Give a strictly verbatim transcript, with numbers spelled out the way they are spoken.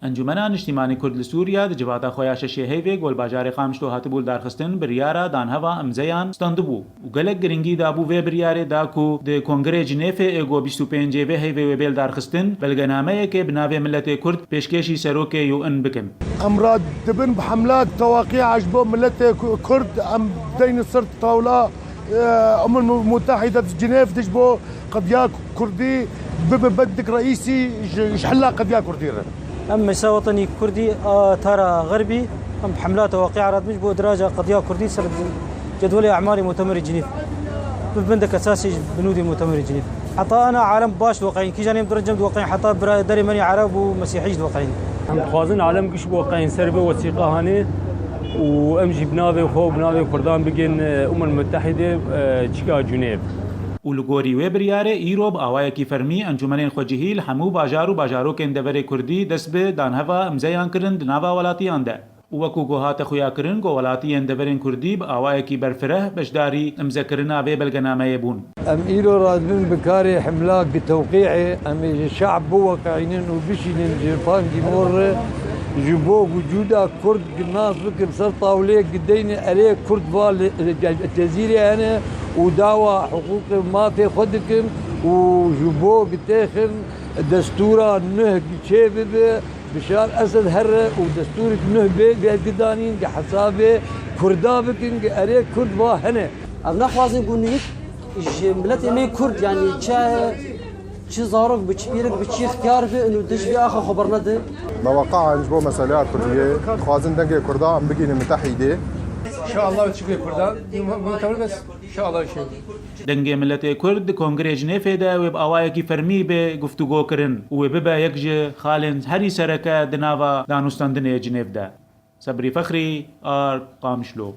Encûmena Niştîmanî Kurd li Sûriye di civata xwe ya şeşê heyvê ku li bajarê Qamişlo hatibû lidarxistin, biryara danheva îmzeyan standibû û gelek giringî dabû vê biryarê da ku di Kongrê Cinêfê ê ku bîst û pêncê vê heyvê wê bê lidarxistin, belgenameyekê bi navê miletê Kurd pêşkêşî serokê U N bikin. Em radibin bi hemla tewaqiya ji bo miletê Ku-, Kurd, em deynin ser tawla, e, Umem Mutehîde di Cinêv de ji bo qediya Kurdî bibe bendek reîsî ji, ji hela qediya Kurdî re. Em Meclisa Wetenî Kurdî a Tara Xerbî, em bi hemla tewaqiya radibin ji bo diraja qediya Kurdî ser cedwelê e'malê Mutemerê Cinîv. Bi bendek esasî ji binûdê Mutemerê Cinîv. Heta ana alem baş diweqeyin. Kîjan em direcem diweqeyin, heta biraderê me yê Ereb û Mesîhî jî diweqeyin. Em dixwazin alem giş biweqeyin ser vê wesîqa hanê û em jî bi navê xwe û bi navê Kurdan bigên, e, Umem Mutehîde, e, çika Cunêv. Û li gorî wê biryarê îro bi awayekî fermî encûmenên xwecihî li hemû bajar û bajarokên deverê Kurdî dest bi danheva îmzeyan kirin di nava welatiyan de. Û wekû ku hate xuyakirin ku welatiyên deverên Kurdî bi awayekî berfireh beşdarî îmzekirina vê belgenameyê bûn. Em îro radibin bi karê himla gi tewqî'ê, em ê ji şe'b biweqînin û bişînin ji pangî mor re, ji bo wicûda Kurd gi nas bikin ser tawlê, gi deyne erê Kurd va li, li Cezîrê hene û dawa hiqûqê mafê xwe dikin û ji bo gi têxin destûra nuh gi çê bibe, Bişar Esed here û destûrek nuh bê, vê gidanîn gi hesabê Kurda bikin, gi erê Kurd va hene. Ev naxwazin ku nûyik ji miletê me Kurd, yanî çi, çi zarok bi, çi pîrek bi, çi ixtiyar bi, û dij vê axa xwe bernedin. Me weqaen ji bo meseleya Kurdiyê, dixwazin dengê Kurda em bigihînin mitehîdê. İnşallah çıkıyor Kurda. Muhtemelen bes. İnşallah şey. Dengê miletê Kurd di Kongrê Cinêfê de wê bi awayekî fermî bê guftûgokirin û wê bibe yek ji xalên herî sereke di nava danûstandinê Cinêv de. Sebrî Fexrî, Ark, Qamişlo.